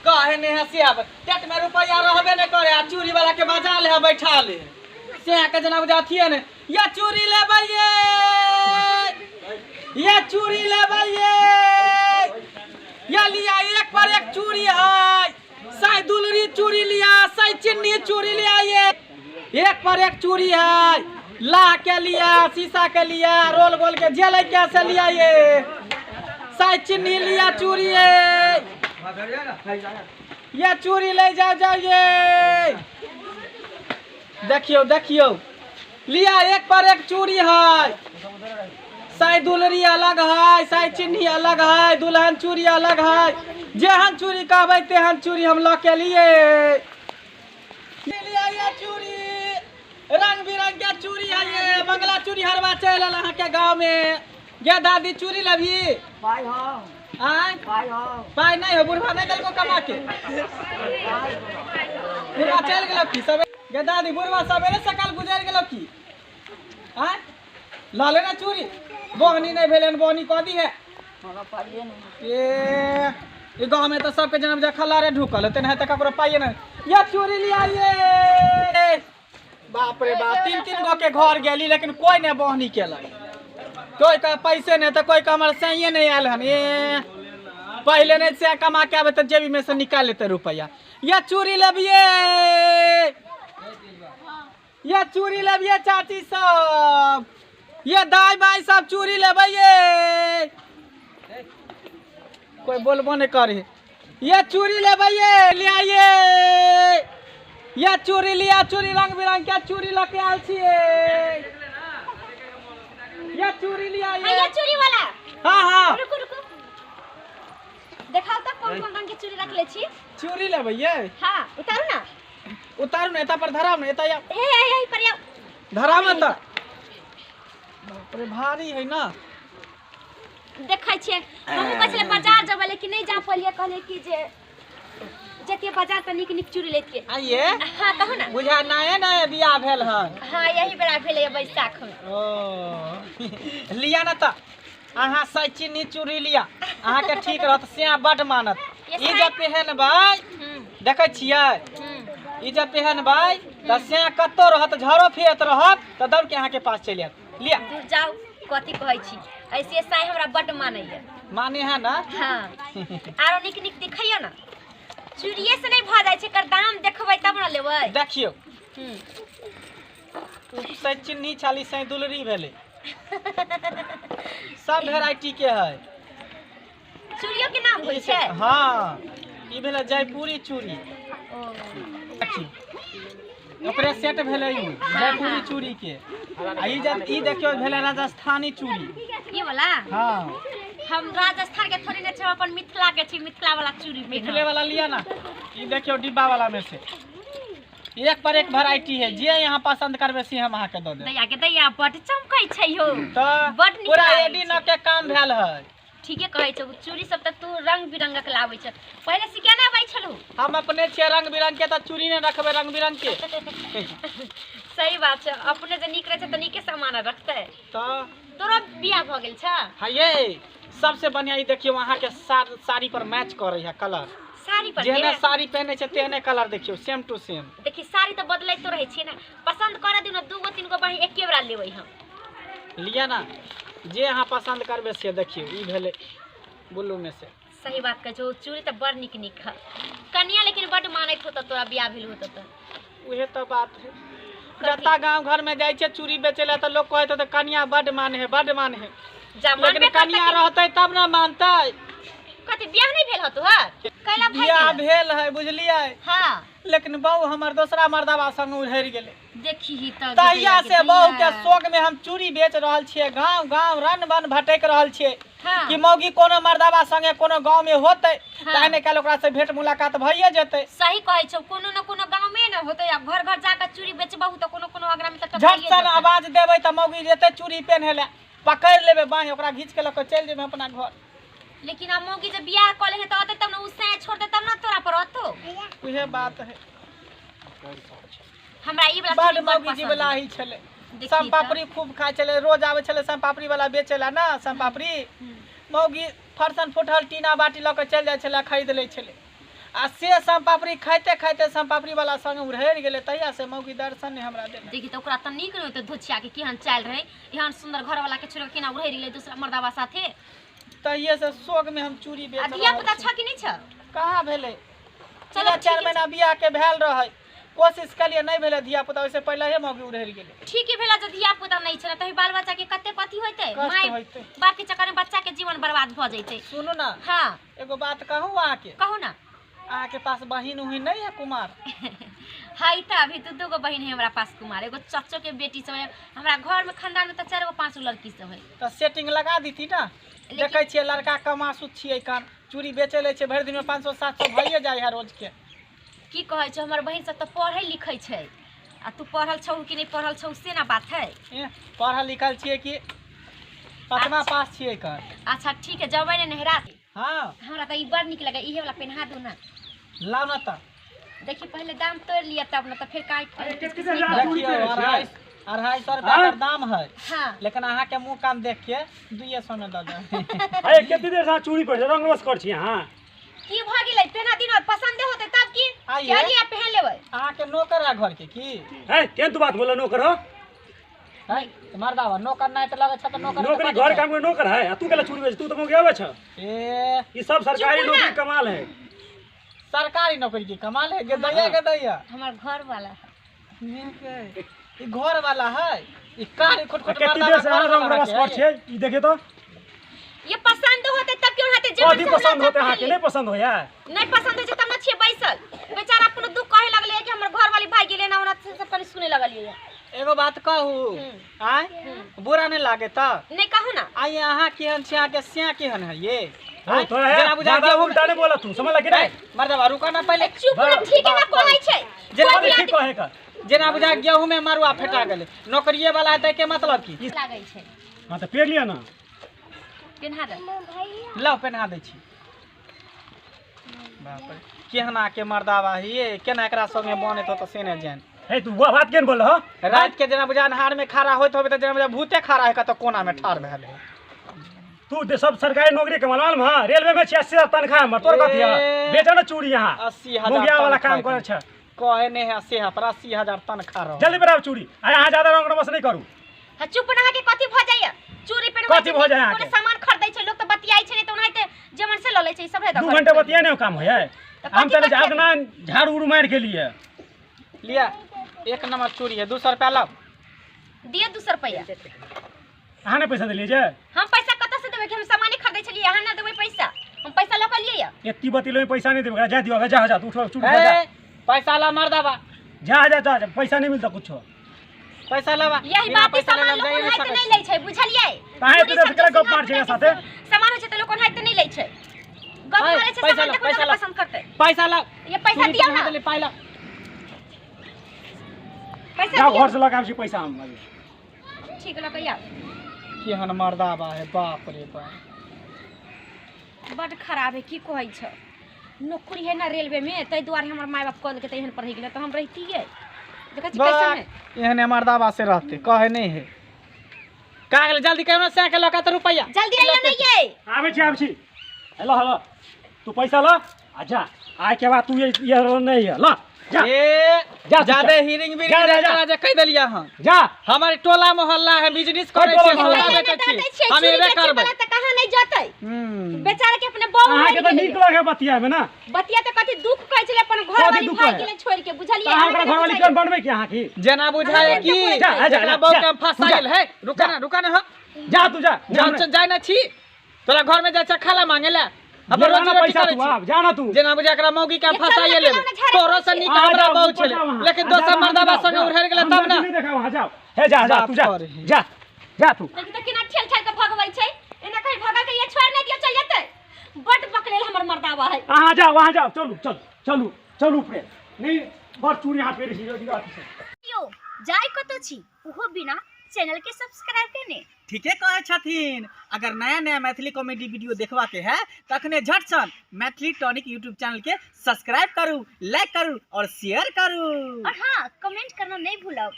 कहे नहीं हंसी आवे, पेट में रुपया रहबे नहीं करे आ चूड़ी वाला के बजा ले बैठा ले से के जना बुझा अथिए ने या चूड़ी लेबै ये, या चूड़ी लेबै ये, या लिया एक पर एक चूड़ी है, साई दुलरी चूड़ी लिया, साई चिन्नी चूड़ी लिया, ये एक पर एक चूड़ी है, ला के लिया, शीशा के लिया, रोल गोल के जेल कैसे लिया, ये साई चिन्नी लिया चूड़ी है, ये चूड़ी ले जाओ जाओ ये देखियो देखियो लिया एक पर एक चूड़ी है, साई दुलरी अलग है, साई चिन्ही अलग है, दुल्हन चूड़ी अलग है, जेहन चूड़ी कहबै तेहन चूड़ी हम लऽ के लिए लिया ये चूड़ी रंग बिरंग के चूड़ी है, ये मंगला चूड़ी हरवा चलि आयल अहाँके गाँव में। गे दादी चूड़ी लेबही? पाइ हौ। आँय? पाइ हौ। पाइ नहि हो, बुढ़वा नहि देलको कमा के, बुढ़वा चलि गेलो की सबे? गे दादी बुढ़वा सबेरे सकाल गुजरि गेलो की? आँय लऽ ले ने चूड़ी, बोहनी नहि भेलै हन, बोहनी कऽ दी है। हमरा पाइए नहि। ए ई गाँव में तो सबके जनम जे खलारे ढुकल हेतै, नहि तऽ ककरो पाइए नहि। ये चूड़ी लिया ये, बाप रे बाप, तीन तीन गो के घर गेली लेकिन कोई नहि बोहनी केलक, कोई का पैसे नहि तऽ कोई का हमर सैये नहि आयल हन। ए पहिले नहि से कमा के आबे तऽ जेबी में से निकाल लेते रुपया। ये चूड़ी लेबिए, ये चूड़ी लेबिए चाची सब, ये दाई बाई सब चूड़ी लेबै ये, कोई बोलबो नहीं करे। ये चूड़ी लेबै ये, ले आइए ये चूड़ी लिया, चूड़ी रंग बिरंग के चूड़ी लऽ के आयल छियै, ये चूड़ी लिया ये। ये चूड़ी वाला। हाँ हाँ। रुकू रुकू, देखाओ तो कौन कौन रंग के चूड़ी रखले छी। चूड़ी लेबै ये? हाँ उतारू ना। उतारू ना, एता पर धराउ ना, एता या। हे हे हे पर आओ। धराउ ना त। बाप रे भारी है ना। देखै छियै हमहूँ कहै छलियै बाजार जेबै लेकिन नहि जा पलियै, कहलियै कि जे जतियै बाजार तऽ नीक नीक चूड़ी लैतियै। आइए। हाँ कहू ना। बुझा नये नये बियाह भेल हन। हाँ यही बेरा भेलै बैसाख में। ओ लिया ना त अहाँ सचिनी चूड़ी लिया, अहाँके ठीक रहत, से बड मानत। ई जब पेहनबै देखै छियै, ई जब पेहनबै तऽ से कतौ रहत, झरो फिरत रहत तऽ दौड़ के अहाँके पास चलि आयत। लिया। दूर जाउ, कथी कहै छी, ऐसे साई हमरा बड मानैया। माने है ना? हाँ आरो नीक नीक दिखैयो ना, चूड़िए से नहीं भऽ जाइ छै, एकर दाम देखबै तब ना लेबै। देखियौ सचिनी छाली सै दुलरी भेलै, सब वेराइटी के है। चूड़ियो के नाम होइ छै? हाँ ई भेलै जयपुरी चूड़ी, ओकरे सेट भेलै ई जयपुरी चूड़ी के। आ ई जब ई देखियौ भेलै राजस्थानी चूड़ी। ई वाला? हाँ। हम राजस्थान के थोड़ी ने छी, अपन मिथिला के छी, मिथिला वाला चूड़ी। मिथिले वाला लिया ना, ई देखियौ डिब्बा वाला में से एक पर एक वैरायटी है, जे यहाँ पसंद करबे से हम अहाँके दऽ देब। दैया के दैया बड चमकै छै यौ, तऽ बड नीक पूरा लागै एडी छै। न के काम भेल है। ठीके कहै छौ, चूड़ी सब तऽ तू रंग बिरंगक लाबै छ, पहिले से केना आबै छलू? हम अपने छियै रंग बिरंग के, तऽ चूड़ी नहि रखबै रंग बिरंग के। सही बात छै, अपने जे नीक रहै छै तऽ नीके सामान रखतै। तऽ तोरो बियाह भऽ गेल छ? हाँ ये सबसे बढ़िया ई देखियौ अहाँके साड़ी पर मैच करै है कलर। साड़ी पर जेहने के? साड़ी पहने छै तेहने कलर देखियौ, सेम टू सेम। देखी साड़ी तऽ बदलैतो रहै छै ने, पसंद करऽ दियौ ने, दूगो तीन गो बाही एके बेरा लेबै हम। लिअ ना, जे अहाँ पसंद करबै से। देखियौ ई भेलै ब्लू में से। सही बात कहै छौ, चूड़ी तऽ बड़ नीक नीक है। कनिया लेकिन बड मानैत होतौ तोरा बियाह भेल होतौ तऽ। उहे तऽ बात है, जता गांव घर में जाइ छै चूड़ी बेचै लए तऽ लोग कहैत होतै कनिया बड माने है, बड माने है। जा लेकिन मानबे करतै कनिया कि- रहतै तब ना मानतै। कथी बियाह नहीं भेल होतो है? कैला भाई बियाह गेल? भेल है बुझलियै। हाँ। लेकिन बहू हमर दोसरा मर्दबा संग उधरि गेलै। देखी ही तऽ तहिया से बहू के शोक में हम चूड़ी बेच रहल छियै, गांव गांव रन बन भटक रहल छियै। हाँ। कि मौगी कोनो मर्दाबा संगे कोनो गांव में होतै। हाँ। तऽ ने काल्हि ओकरा से भेंट मुलाकात भइए जेतै। सही कहै छौ, कोनो न कोनो गांव में न होतै, आ घर घर जाके चूड़ी बेचबहु तऽ कोनो कोनो अगरा में तऽ झट टकराइए सन जेतै। आवाज देबै तऽ मौगी जेतै चूड़ी पेन्है लए, पकड़ि लेबै बाँहि, ओकरा घीच के लऽ कऽ चलि जेबै अपना घर। लेकिन आब मौगी जे बियाह कऽ ले है तऽ अतै तब ने, उ सैं छोड़तै तब ने तोरा पर अतौ। उहे बात है। हमरा ई वाला बड चूड़ी बड़ मौगी पसंद जीवलाही छलै। देखी सम तऽ। पापड़ी खूब खाइ छलै, रोज आबै छलै सम पापड़ी वाला बेचै लए ने सम पापड़ी। मौगी फरसन फुटल टीना बाटी लऽ कऽ चलि जाइ छलै, खरीद लै छलै। आ से सम पापड़ी खाइते खाइते सम पापड़ी वाला संग उड़हरि गेलै, तहिया से मौगी दर्शन नहि हमरा देलक। देखी तऽ ओकरा तऽ नीक नहि होतै धोछिया के, केहन चालि रहै, एहन सुन्दर घरवाला के छोड़ि कऽ केना उड़हरि गेलै दोसरा मर्दाबा साथे। तहिये से शोक में हम चूड़ी बेच आ धिया रहल पुता छी। छ कि नहि छ? कहाँ भेलै? चलो, चलो, 4 ठीक महीना बियाह के भेल रहै, कोशिश कलिए नहि भेलै धिया पुता, ओहिसे पहिले हे मौगी उड़हरि गेलै। ठीक भेला जे धिया पुता नहि छै, तऽ बाल बच्चा के कते कथी होइतै, कष्ट माय होइतै। बाप के चक्कर में बच्चा के जीवन बर्बाद भऽ जैतै। सुनू ना। हाँ। एगो बात कहू अहाँके? कहू ना। अहाँके पास बहिन उहिन नहीं है कुमार? है तऽ अभी दू दू गो बहिन है हमरा पास कुमार, एगो चच्चो के बेटी सब है हमरा घर में, खानदान में तऽ 4 गो 5 गो लड़की सब है। तऽ सेटिंग लगा दीती ना। लेकिन- देखै छियै लड़का कमासुत छियै, कान चूड़ी बेचै लै छै, भरि दिन में 500-700 भइए जाइ है रोज के। की कहै छै, हमर बहिन सब तऽ पढ़ै लिखै छै, आ तू पढ़ल छौ कि नहि पढ़ल छौ से ना बात है। ए, पढ़ल लिखल छियै कि 5वां पास छियै कान। अच्छा ठीक है, जबै ने नहरा। हाँ। हमरा तऽ ई बड़ नीक लगे, इहे वाला पेन्हा दू ना। लाउ ना तऽ। देखी पहले दाम तोड़ लिया तब ना, तऽ फिर काट अरे कते देर जा चूड़ी देखियौ, पहिरै छियै? 250 रुपया हाँ? के दाम है। हाँ। लेकिन अहाँ के मुँह कान देख के 200 में दऽ देब। अरे कते देर से अहाँ चूड़ी पहिरै रंग रस कर छी अहाँ? की भऽ गेलै, पेन्हा दिन और पसंदे होतै तब की? आइए। चलिए पहन लेबै। अहाँ के नौकर है घर के की? है केहन तू बात बोलऽ, नौकर हो? है मर्दावा, नौकर नहीं तऽ लगै छै तऽ नौकर नौकरी घर काम के नौकर है, आ तू केला चूड़ी बेच, तू तऽ मौगी आबै छ। ए ई सब सरकारी चुप ना। नौकरी कमाल है। सरकारी नौकरी की कमाल है, गदैया गदैया। हमर घर वाला है। ई घर वाला है, ई कार खोट खोट कते मर्दावा देर से अहाँ घर रंग वाला रस के कर है। छियै, ई देखिए तऽ। ये पसंद होते तब क्यों होते? जे कथी पसंद पसंद होते तब अहाँके? खेली। नहीं पसंद होया? नहीं पसंद होय छै तब न छियै बैसल। बेचारा अपनो दुख कहे लगलै कि हमर घर वाली भाग गेलै ना, ओना से सब कनी सुने लगलियै। एगो बात कहू, आय बुरा नहीं लागे तऽ? नहीं कहू ना। आइ अहाँ केहन छी, अहाँके सिया केहन है ये? हाँ, तो है, जेना बुझा ज्यादा गेहूं उल्टा नहीं बोला तू, समझ लगी नहीं? मर्दवा रुका ना पहले। चुप ना, ठीक है ना कहै छै। जेना कोइ भी ठीक कहे का। जेना बुझा गेहूं में मरुआ फेटा गेलै, नौकरिये वाला हेतै के मतलब की? लागै छै। हाँ तऽ पेर लिअ ना। पेन्हा दे। लाउ पेन्हा दै छी। बाप रे, केहना के मर्दावा हिये, केना एकरा संगे बनैत होतौ से नहि जान। हे तू बात केहन बोलह हो? रात के जेना बुझा अन्हार में खड़ा होइत होबे तऽ जेना बुझा भूते खड़ा है कतौ कोना में ठाढ़ भेल है। तू दे सब सरकारी नौकरी कमाल मालूम है, रेलवे में 86,000 तनख्वाह हमर, तोर कथी है? ए। बेचा ना चूड़ी यहाँ। 80,000 मुंगिया वाला तनख्वाह काम करै छै। कहे नहीं है 80,000 पर 80,000 तनख्वाह रहो। जल्दी बनाओ चूड़ी। अरे अहाँ ज्यादा रंग रमस नहीं करू। हाँ, चुप ना, अहाँके कथी भऽ जाइए? चूड़ी पेन्हबै कथी भऽ जाइए अहाँके? कोनो सामान खरीदै छै लोक तऽ बतियाइ छै, नहि तऽ ओनाहिते जे मन से लऽ लै छै, ई सब रहै तऽ 2 घर घंटा खरीदै। बतियाइ नहीं काम होइए। तऽ हम कथी चले बतियाबै? अपना झाड़ू उड़ू मारि के लिए। लिया 1 नंबर चूड़ी है, 200 रुपया लाओ। दिअ 200 रुपया। अहाँ नहि पैसा देलियै जे? हम पैसा कतऽ से देबै कि हम सामाने खरीदै छलियै, अहाँ ना देबै पैसा, हम पैसा लऽ कऽ लियै। एत्ती बतिलो पैसा नहीं देबै, जा दियौ, जा जा, तू उठो चूड़ी जा। ए, पैसा ला मर्दावा। जा जा जा, पैसा नहीं मिलता कुछो। पैसा लावा। यही बिना बात ही पैसा सामान लेले लोक हम जाइए ओनाहिते नहि नहीं सकै लै छै, बुझलियै? काहे चूड़ी तू सब केकरा जे गप मार छै सिंगार साथे? सामान होइ छै तऽ लोक ओनाहिते नहीं लै छै। गप ऐ, मारै छै, पैसा सामान ला, देखो पैसा तऽ ला। पसंद करतै। पैसा ला। ये पैसा चूड़ी दियौ पेन्हा ना। देली, पाइ ला। पैसा जाओ दियौ। घर से लऽ के आबै छी पैसा हम अभी। ठीक लऽ कऽ आउ। केहन मर्दाबा है, बाप रे बाप। बड खराब है, की कहै छ। नौकरी है ना रेलवे में, ताहि दुआरे हमर माय बाप कह देलकै तऽ एहन पढ़ै गेलै तऽ हम रहितियै। देखै छी कैसन है। एहने मर्दाबा से रहते कहे नहीं है। का गेलै जल्दी कहियो ना, सैं के लऽ के तऽ रुपैआ। जल्दी आइयो नहीं ये। आबै छी, आबै छी। हेलो हेलो, तू पैसा ल आ जा, आइ के बाद तू ये नहीं है, ल जा। ए जा, तू जादे जा। हिरिंग जा, बिरिंग जा, जा। करा जे कहि देलियै अहाँ। जा। हमारे टोला मोहल्ला है, बिजनेस करै टोला छियै, मोहल्ला? सौदा पहिले बेचै नहि छी, तऽ छियै, हम चूड़ी एबे बेचै करबै। वाला तऽ कहाँ नहि जतै। बेचारा के अपने बहू अहाँके मरि तऽ गेलै। नीक लगे बतियामे ना। बतिया तऽ कथी दुख कहै छलै, अपन कथी घरवाली दुख भागि कहै? गेलै छोड़ि के, बुझलियै? अहाँ ओकरा अहाँके घरवाली तऽ केहन बनबै की अहाँ की? जेना बुझाय की जा, जा, जेकरा जा, बहू के जा, हम फसायल जा। है। रुका ना, रुका ना, हाँ। जा तू जा। जा, जाय ना छी तोरा घर में जाइ छै खाला मांगे ला, अपन ले रोजी ना रोटी पैसा करै तू छी। आब जा ना तू। जेना बुझा एकरा मौगी के हम ये चल फसाइए ना, लेबै, चल ना, झाड़े तोरो से नीक आ हमरा जाओ, बहू ऊपर छलै, जाओ वहाँ। लेकिन आ दोसर जाओ, मर्दाबा जाओ, संगे जाओ। उड़हरि गेलै हम तब ना। नहीं देखा वहाँ, जाओ। हे जा, जा, बाप तू जा। रे। जा, जा तू। देखी तऽ केना ठेल ठेल के भगबै छै, एना कहीं भगा के ये छोड़ि नहि दियौ, चलि जेतै। बड बकलेल हमर मर्दाबा है। अहाँ जाओ, वहाँ जाओ, चलू, चलू, चलू, चलू ऊपरे। नहीं, बड़ चूड़ी हाथ पेरे छी, अथी से। यौ, जाय कतऽ छी? ओहो बिना चैनल के सब्सक्राइब केने। ठीके कहै छथिन। अगर नया नया मैथिली कॉमेडी वीडियो देखबा के है तखने झट सन मैथिली टॉनिक यूट्यूब चैनल के सब्सक्राइब करू, लाइक करू और शेयर करू। और हाँ, कमेंट करना नहीं भूलब।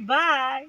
बाय।